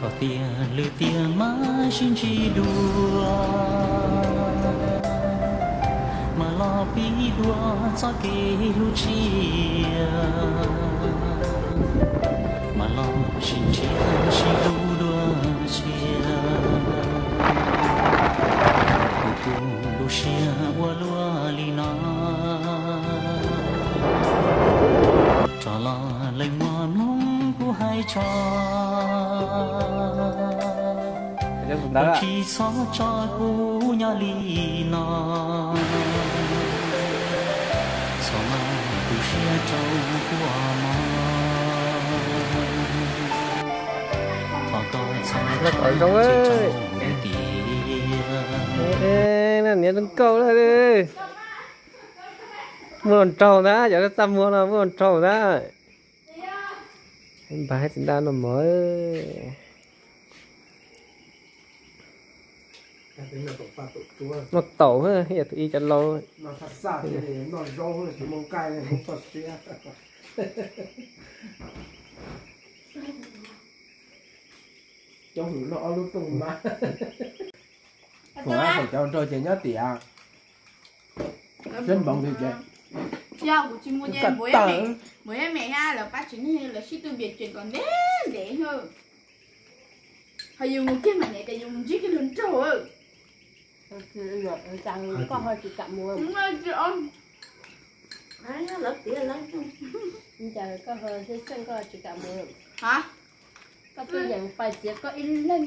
Txog tiam lwm tiam mam sib ntsib dua, mam los pib dua txoj kev hlub tshia, mam los sib ntsib sib hlub dua tshiab. Kuv tu lub siab ua luaj li no, rov los lees muaj mloog kuv hais tso. Tsis txhob tso kuv nyob li no, txhob muab tu siab rau kuv os mog. Thov koj txhob tso kuv tiag. Niam zoo nkauj na. Muaj hluas nraug ntag, cov txaj muag no muaj hluas nraug ntag. Npaj txiv ntaj no mog. Noj taum, yog tus ib cov laus. Cov hluas nraug ces nyob tias siab npoov li ces. Yog kuv tsis mus ces npam, npam me ha lawv pab tsis ne, lawv sib tw npias tsees kom ntev ntev. Ho yus mus kiag mas niam tias yus mus ntsib kiag hluas nraug. Koj ho tsis kam mus. Cas koj ho xeeb xeeb koj tsis kam mus. Koj twb yeem pais txiav koj ib leeg.